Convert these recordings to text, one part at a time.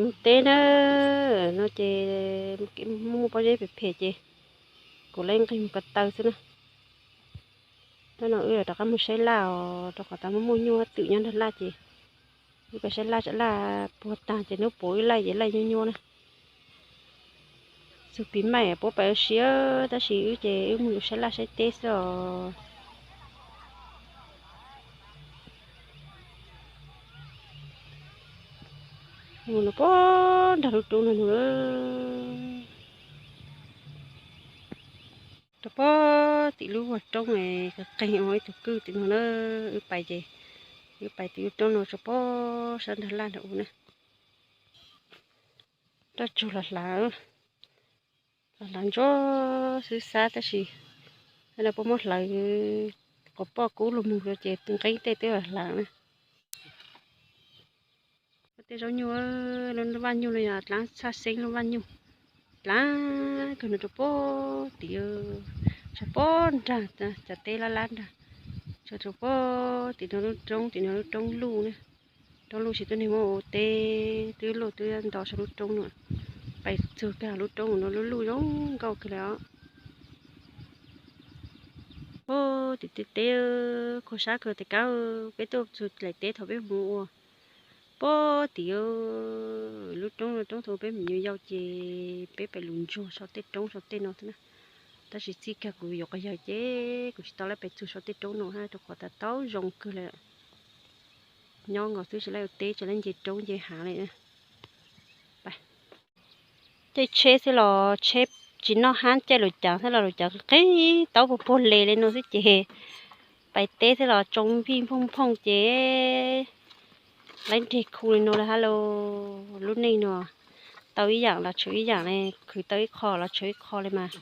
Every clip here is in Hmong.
Teb na, no ces muaj pob zeb phem phem ces kuv lawv nqis mus ko taw xwb na. Hnub no wb rov qab mus saib laj os, rau qhov tas muaj muaj nyuj twm nyob nrog laj ces wb pais saib laj tsam laj puag tag ces hnub puav wb laij ces laij nyuaj nyuaj na. Txug pib maim puab pais ua si, tab sis wb ces wb mus saib laj saib teb xwb os. Mus no puag nrag lub roob no, rau puag tim lub vag roob qeeg ua ib tug kwj tim no na. Wb pais ces wb pais tim lub roob no rau puag sab nrag laj nrag u na. Roj tsug los hlav, los hlav ntsuab xwb xab tab sis no puab muab hlawv quas poj kub lug mus ces nqeeb tej twb los hlav na. Tej zaub nyuj, lub vaj nyuj no yog dlaab txhaj xeeb lub vaj nyuj. Dlaab kawg no rau puag tim, tso puag nrag cov teb lab lab nrag, tso rau puag tim no lub roob, tim no lub roob luj na. Roob luj tsis tuaj neeg muab ua teb, twb luj twb nto sau lub roob no. Pais txug kag lub roob no lub luj zoo nkauj kawg li os. Puag tim tej teb, khuam sab kawg tes kab, peb tuaj txug daim teb thaum peb mus ua. Puag tim lub roob, lub roob thaum peb me nyuam yaus ces peb pais lug ntsuag sau tej roob sau tej no xwb na. Tab sis txij kag kuv yuav quas yawg ces kuv tsis tau lab pais txug sau tej roob no hab rau qhov tas tau zoo kawg li. Nyob nkaus xwb tsis lab ua teb tsis lab nce roob nce hav li. Caij tsheb xwb los tsheb tsis noj hab, caij lus cav xwb los lus cav qeeg taub puag puag le li no xwb ces pais teb xwb los tsoo vij nphooj nphooj ces laiv nreg khu li no lawm hab lauj. Lub neej no tau ib yaam los tshuav ib yaam li, khwv tau ib qho los tshuav ib qho li mas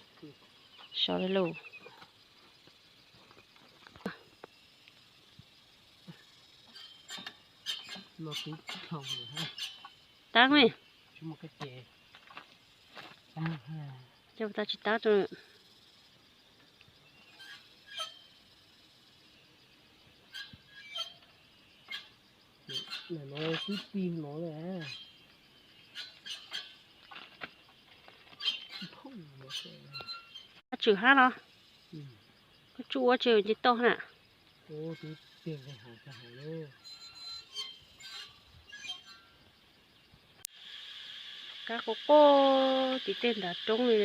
sov li lauj. Tab, cas tas tsis tab rau. Koj tswm hab los? Koj tsuj ua tsis nce toj na. Kab quaj quaj tim tej nrad roob li,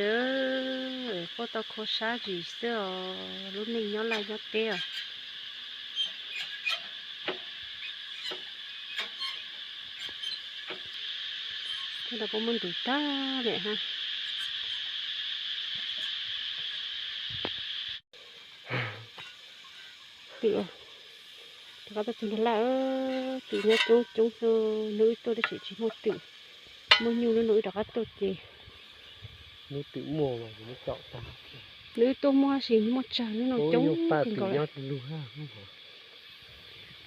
quaj tau khua sab zim xwb os, lub neej nyob laj nyob teb os. Tej no puab muab ntuv tag lawm hab. Twm, rov qab tuaj txug nrag laj, twm nyob coob coob xwb, hnub wb tuaj tab sis tsis muaj twm, muaj nyuj lub no wb rov qab tuaj ces. Hnub twm muaj mas, hnub wb tuaj muaj sis muaj tsawg, hnub no coob kawg nkaus lawm.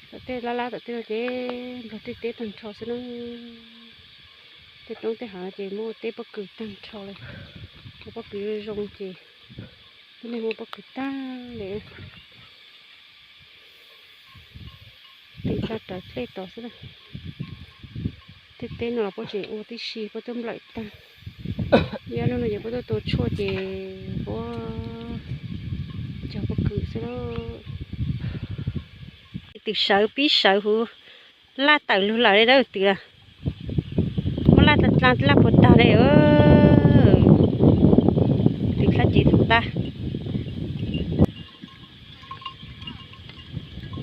Tom tej lab lab tom tej no ces nplog tej teb tag nrho xwb na. Tej roob tej hav ces muaj teb pob kws tag nrho li, muaj pob kws zoo zoo ces tib neeg muaj pob kws tag li. Twm tsa rawv dlej tod xwb na. Tej teb no los puab tseem ua tib si, puab twb nplawm tag. Ib ob hnub no ces puab tuaj tua tshuaj ces puab cog pob kws xwb lauj. Twm sawv pib sawv huv laj tawm lug lawm li dawb twm a. Muab laj dlaa laj puag tag li. Twm dlab cev tag.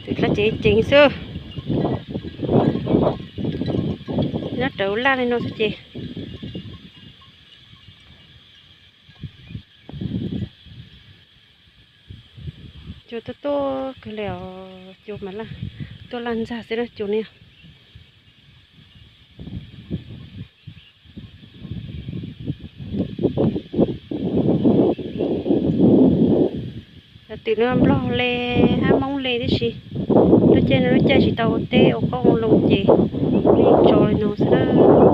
Twm dlab cev ceev xwb. Nyob rawv laj li no xwb ces cua tuaj tuaj kawg li os, cua mas laj, tuaj laj ntxag xwb na cua ne. Cov twm no nplog le hab moob le tib si, lub caij no lub caij tsis tau ua teb ua qoob ua loo ces yeej tso li no xwb na,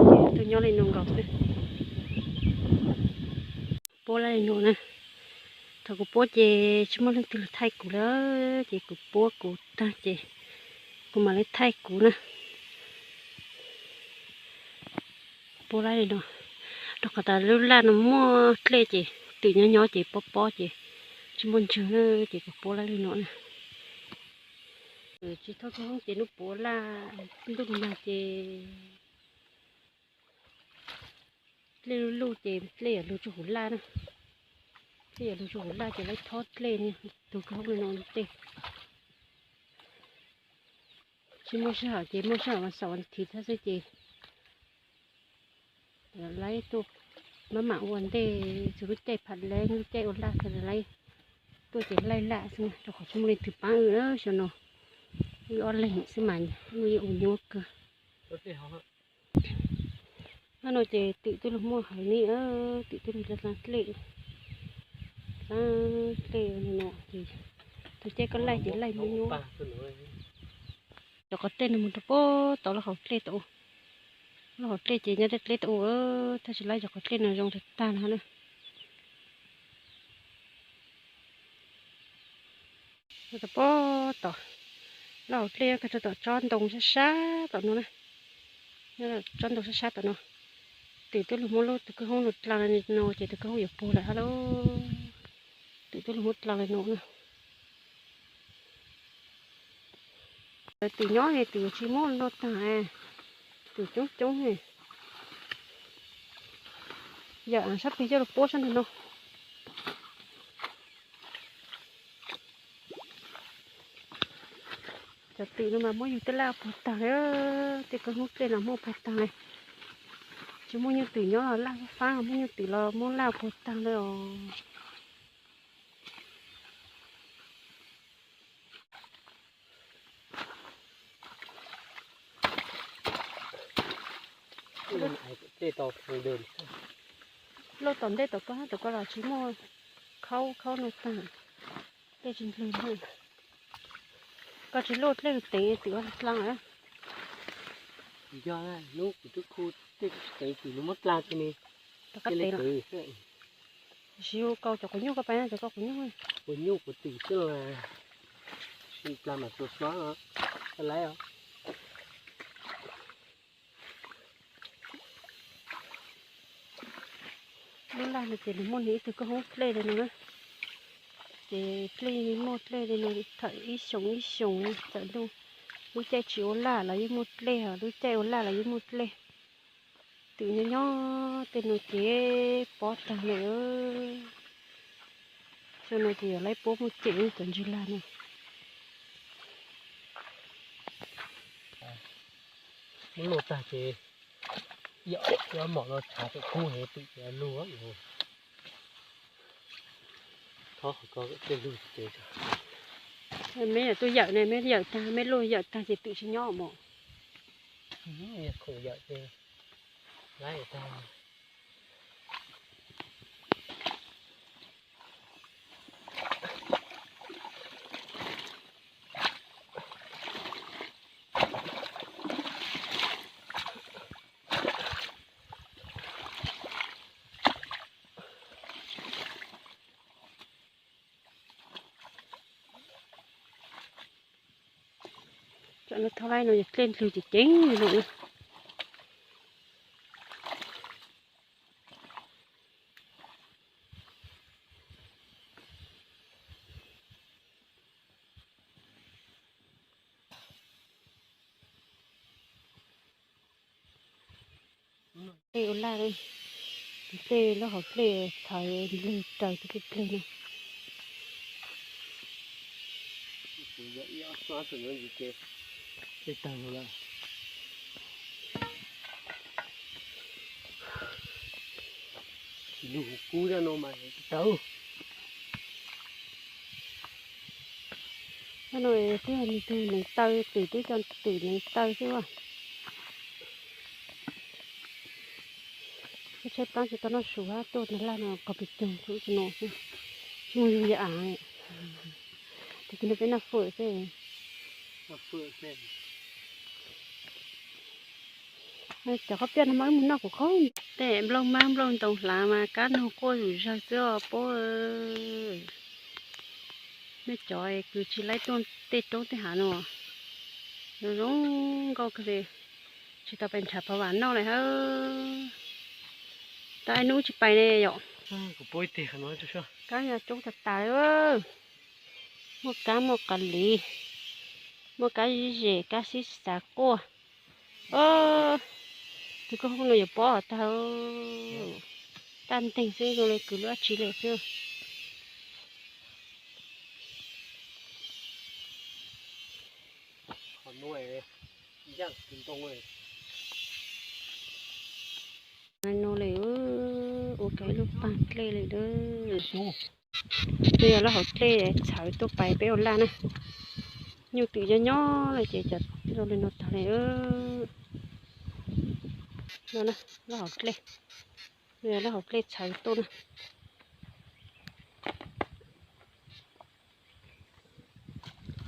ces tuaj nyob li no nkaus xwb. Puab laj li no na, thaum kuv puab ces tsis muaj leej twg los thaij kuv li, ces kuv puab kuv tag ces kuv mam li thaij kuv na. Puab lab li no, rau qhov tas lub laj no muaj dlej ces twm nyob nyob ces pob pob ces tsis muaj ntswg na, ces kuv puab lab li no na. Tsis thauj txhua hoob ces hnub puav laj ntuj nag ces dlej luj luj ces dlej yuav lug tsuj huv laj na. Dlej yuav lug tsuj huv laj ces laib thob dlej niag tug kwj hoob li no tej. Tsis muaj sij hawm ces muaj sij hawm mas xaum thiv thab xwb ces laib tuaj maj mam ua ntej, txug lub caij pham leeb lub caij ua laj tag laib tuaj ces laij laj xwb rau qhov tsis muaj leej twg paab wb na xyoo no. Wb ob leeg xwb mas wb yeej ua nyuaj kawg. Hnub no ces twm twb lug muaj hawv ni, twm twb lug dlej, dlej no ces tug caij koj laij ces laij nyuaj nyuaj. Cov qhov dlej no mus rau puag tom lub hauv dlej tod, lub hauv dlej ces nyob dlej tod, tab sis laib cov qhov dlej no zoo tag tag no na. Rau puag tom lub hauv dlej, kag rau tom tsob ntoo sab sab tom no na, tsob ntoo sab sab tom no. Twm twb lug muab lub tug kwj hoob no dlaa no ces tug kwj hoob yuav puag lawm hab lauj. Twm twb lug muab dlaa li no na. Twm nyob ne twm tsis muab no tag, twm coob coob ne. Yawm sab peg coj lug puab sab ntawm no. Cov twm no mas muab yug tej laj puag tag li, tej kwj hoob dlej no muab puag tag li. Tsis muaj nyuj twm nyob los laj fab fab, muaj nyuj twm los muab laj puag tag li os. Luaj tom ntej tom ko, tom ko los tsis muaj, khaub khaub no tag, dlej tsis nplug li. Koj tsis luaj dlej lug teev twm ua dlaa lawm. Yog hnub kuv twb khu dlej tsis teev twm lug muab dlaa tsi ne. Rov qab teev los. Sis kau cov quav nyuj koj pab, cov koj quav nyuj. Quav nyuj quav twm xwb los, sim dlaa mam txuas xob, koj laib os. Lub laj no ces nws muaj nws ib tug kwj hoob dlej li no na. Ces dlej muaj dlej li no thawm ib xyoos ib xyoos txawm ntuj, lub caij tsis ua laj los yeej muaj dlej, lub caij ua laj los yeej muaj dlej. Twm nyob nyob tej no ces pob tag lawm. Xyoo no ces yuav laib puab muaj cem cov ntswg lag no. Muab luaj tag ces ib ob mom no tshav tawm kub heev twm yuav lug. Thov qhov ko tej lug ces meb yuav tuaj yawm ne, meb yawm tag, meb luaj yawm tag ces twm tsis nyob mos. Khoom yawm ces laib tag. Cov no thauj laij no yog dlej nplwg ceev ceev li no. Dlej ua laj, dlej lub hauv dlej thaiv nplwg raws tus dlej no. Dlej tawg lawm. Lug kub zaj no mas tsis tawg. Zaj no twb yog nws tus neev taw, twm twb cov twm neev taw xwb as. Tshaib plab tsis tau noj su hab tuaj ntawm laj no qhov pes coog txhua tus no xwb. Tsis muaj yug yawm av. Tus twg no peb noj fawm xwb. Cov qhob piaj no mas wb mus noj kuv qhob. Tej nplooj mab nplooj ntoo hlav mas kab noog quaj zom zaws xwb os puab. Nej cov kws tsis laib tuaj tej roob tej hav no, zoo zoo nkauj kawg li. Tsis tau pais nrhav phov vam noj li hab. Tau ib hnub tsis pais ne yom. Kab yog coob tas tas li. Muaj kab, muaj qas liv, muaj kab zib zes, kab xib xav quaj. Tus koj hoob no yuav pob tag, tag nteeg xwb, zoo li kwv lub dab tsi li xwb. No li ua kiag ib lub pag dlej li lawm. Nws yog lub hauv dlej txhawv tuaj pais peb ua laj na. Nyuj twm nyob nyob li ces cov zoo li no tag li. No na, lub hauv dlej, nws yog lub hauv dlej txhawv tuaj na.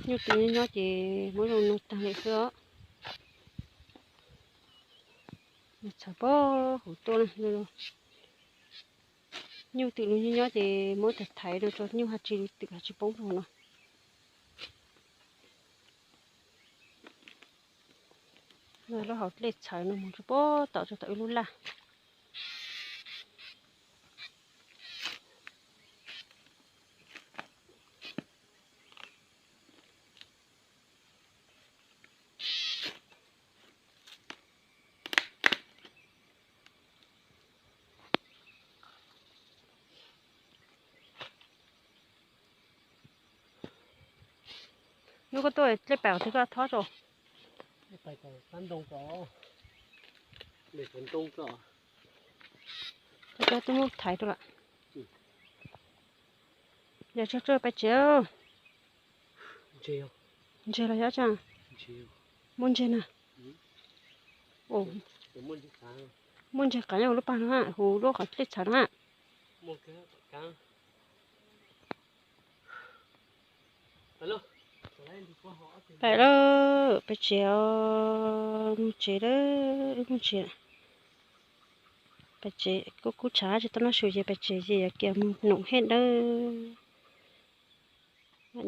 Nyuj twm nyob nyob ces muab zoo no tag li xwb os. Txhawv pab huv tuaj na. Nyuj twm nws nyob nyob ces muab thaiv thaiv no tso, nyuj haj tsis twm haj tsis poob rau no. Lub hauv dlej txhawv no mus rau pem tom tso tau ib lub laj. Hnub koj tuaj dlej pais twg koj thob rau. Koj twb muab thaiv rau lawm. Yog tsuag tsuag pais tsev. Ntseg los yog tsav? Muaj ntseg na. Muaj ntseg qav lub pag no, huv lub qhov dlej txhawv no. Pais lawm, pais tsev os, mus tsev lawm, mus tsev. Pais tsev, kuv kuv tshav tsis tau noj su ces pais tsev ces yuav kiag mus noom hej dawb.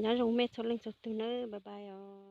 Nyob zoo mej txhua leej txhua tug nawb, bye bye os.